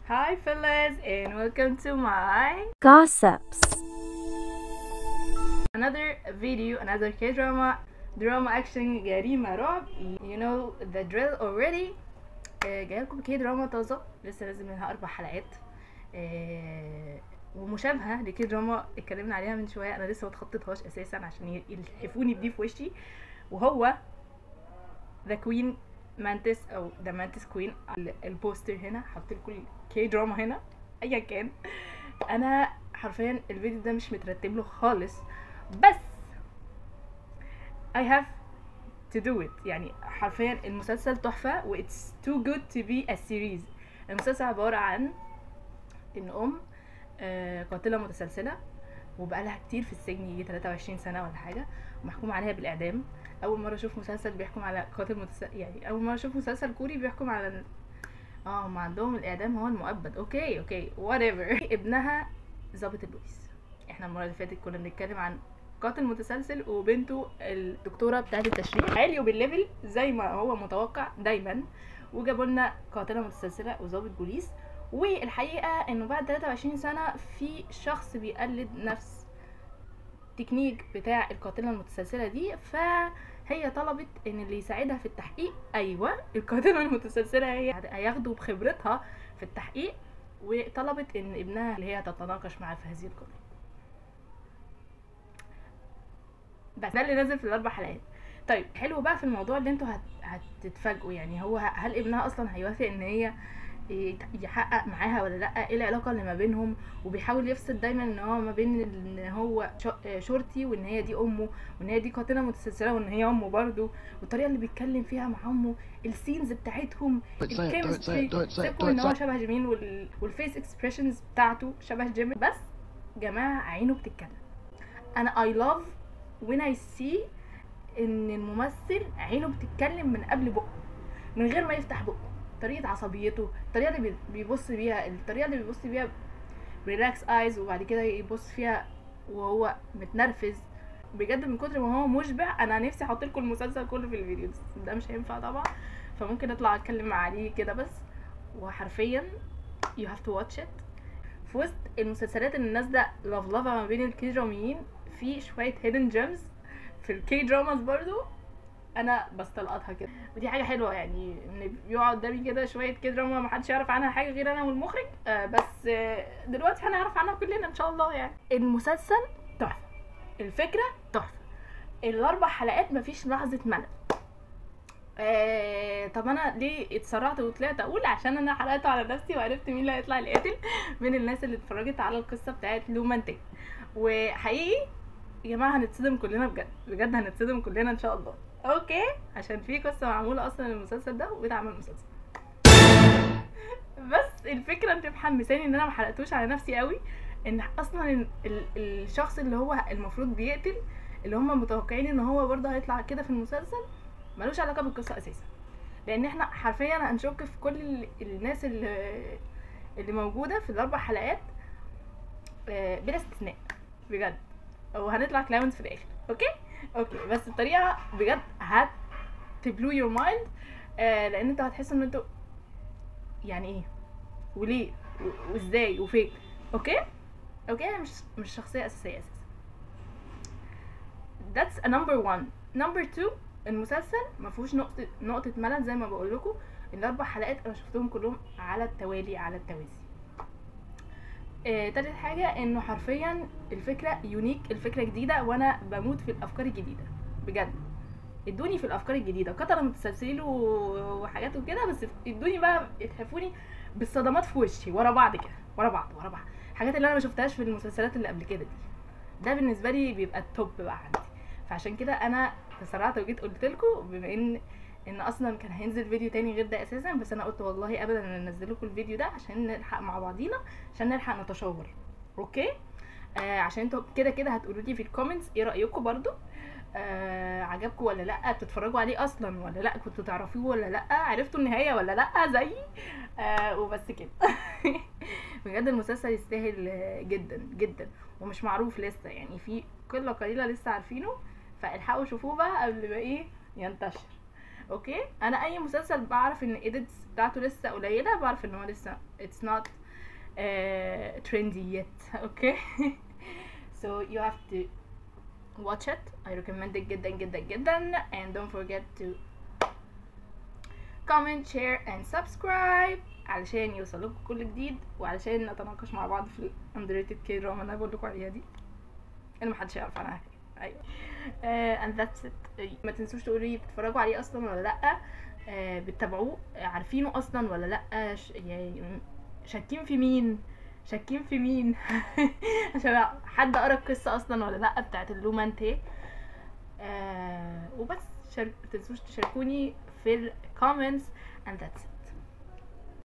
Hi fellas and welcome to my gossips. Another video, another K-drama, drama action جريمة رعب. You know the drill already. جاية لكم K-drama طازة لسه نازل منها 4 حلقات، ومشابهة ل K-drama اتكلمنا عليها من شوية، أنا لسه ما اتخطيتهاش أساسا عشان يلحفوني بدي في وشي، وهو The Queen Mantis أو The Mantis Queen. ال poster هنا، حاطين لكم K-drama هنا، ايا كان. انا حرفيا الفيديو ده مش مترتب له خالص، بس I have to do it. يعني حرفيا المسلسل تحفة و it's too good to be a series. المسلسل عبارة عن ان ام قاتلة متسلسلة وبقالها كتير في السجن، يجي 23 سنة ولا حاجة، ومحكوم عليها بالإعدام. أول مرة أشوف مسلسل بيحكم على قاتل متسلسل، يعني أول مرة أشوف مسلسل كوري بيحكم على هم عندهم الإعدام هو المؤبد. okay whatever. ابنها ظابط البوليس. احنا المرة اللي فاتت كنا بنتكلم عن قاتل متسلسل وبنته الدكتورة بتاعة التشريح، عاليوا بال level زي ما هو متوقع دايما، وجابوا لنا قاتلة متسلسلة وظابط بوليس. والحقيقة انه بعد 23 سنة في شخص بيقلد نفس تكنيك بتاع القاتلة المتسلسلة دي، فهي طلبت ان اللي يساعدها في التحقيق، ايوه القاتلة المتسلسلة هي هياخدوا بخبرتها في التحقيق، وطلبت ان ابنها اللي هي تتناقش معاه في هذه القضية. بس ده اللي نازل في ال4 حلقات. طيب حلو بقى في الموضوع اللي انتوا هتتفاجئوا، يعني هو هل ابنها اصلا هيوافق ان هي يحقق معاها ولا لا؟ ايه العلاقة اللي ما بينهم؟ وبيحاول يفصل دايما ان هو ما بين ان هو شرطي وان هي دي امه وان هي دي قاتله متسلسله وان هي امه برضه، والطريقة اللي بيتكلم فيها مع امه، ال scenes بتاعتهم، ال chemistry، سيبكم ان هو شبه جيمين وال face expressions بتاعته شبه جيمين، بس جماعة عينه بتتكلم. انا I love when I see ان الممثل عينه بتتكلم من قبل بقه، من غير ما يفتح بقه، طريقه عصبيته، الطريقة اللي بيبص بيها، الطريقة اللي بيبص بيها relax eyes، وبعد كده يبص فيها وهو متنرفز. بجد من كتر ما هو مشبع انا نفسي احط لكم المسلسل كله في الفيديو، بس ده مش هينفع طبعا، فممكن اطلع اتكلم عليه كده بس. وحرفيا you have to watch it. في وسط المسلسلات اللي نازله لفلفه ما بين ال K-دراميين، في شوية hidden gems في ال K-dramas برضو انا بستلقطها كده، ودي حاجة حلوة، يعني ان بيقعد قدامي كده شوية كده ما حدش يعرف عنها حاجة غير انا والمخرج، بس دلوقتي هنعرف عنها كلنا ان شاء الله. يعني المسلسل تحفة، الفكرة تحفة، ال4 حلقات مفيش لحظة ملل. طب انا ليه اتسرعت وطلعت اقول؟ عشان انا حرقته على نفسي وعرفت مين اللي هيطلع القاتل من الناس اللي اتفرجت على القصة بتاعت لومانتيك. وحقيقي يا جماعة هنتصدم كلنا، بجد بجد هنتصدم كلنا ان شاء الله. okay، عشان في قصة معمولة اصلا للمسلسل ده واتعمل مسلسل. بس الفكرة اللي محمساني ان انا ما حرقتوش على نفسي قوي، ان اصلا الشخص اللي هو المفروض بيقتل، اللي هم متوقعين ان هو برضه هيطلع كده في المسلسل، ملوش علاقة بالقصة اساسا، لان احنا حرفيا هنشك في كل الناس اللي موجودة في ال4 حلقات بلا استثناء بجد، وهنطلع clowns في الاخر. okay بس الطريقة بجد هت blow your mind، لان انتوا هتحسوا ان انتوا يعني ايه وليه وازاي وفين. okay مش شخصية اساسية اساسا. That's a number one. Number two، المسلسل ما فيهوش نقطة ملل زي ما بقول لكم. ال4 حلقات انا شفتهم كلهم على التوالي على التوازي. تالت حاجة انه حرفيا الفكرة unique، الفكرة جديدة، وانا بموت في الافكار الجديدة بجد. ادوني في الافكار الجديدة، قتلة متسلسلين وحاجات وكده، بس ادوني بقى، اتحفوني بالصدمات في وشي ورا بعض كده، ورا بعض ورا بعض، الحاجات اللي انا ما شفتهاش في المسلسلات اللي قبل كده دي. ده بالنسبة لي بيبقى ال top بقى عندي. فعشان كده انا تسرعت وجيت قلت لكم، بما ان اصلا كان هينزل فيديو تاني غير ده اساسا، بس انا قلت والله ابدا انا انزل لكم الفيديو ده عشان نلحق مع بعضينا، عشان نلحق نتشاور. okay، عشان انتوا كده كده هتقولوا لي في ال comments ايه رايكم برضو، عجبكم ولا لا، بتتفرجوا عليه اصلا ولا لا، كنتوا تعرفوه ولا لا، عرفتوا النهاية ولا لا زيي. وبس كده. بجد المسلسل يستاهل جدا جدا، ومش معروف لسه، يعني في قلة قليله لسه عارفينه، فالحقوا شوفوه بقى قبل ما ايه ينتشر. okay، انا اي مسلسل بعرف ان edits بتاعته لسه قليله بعرف ان هو لسه it's not trendy yet. okay، so you have to watch it. I recommend it جدا جدا جدا. and don't forget to comment، share and subscribe علشان يوصلكم كل جديد، وعلشان نتناقش مع بعض في ال underrated K-drama اللي انا بقول لكم عليها دي اللي محدش يعرف عنها. ايوه، and that's it. ما تنسوش تقولوا لي بتتفرجوا عليه اصلا ولا لا، بتتابعوه، عارفينه اصلا ولا لا، يعني شاكين في مين، شاكين في مين عشان حد قرا القصة اصلا ولا لا بتاعت اللومانتي. وبس، ما تنسوش تشاركوني في ال comments and that's it.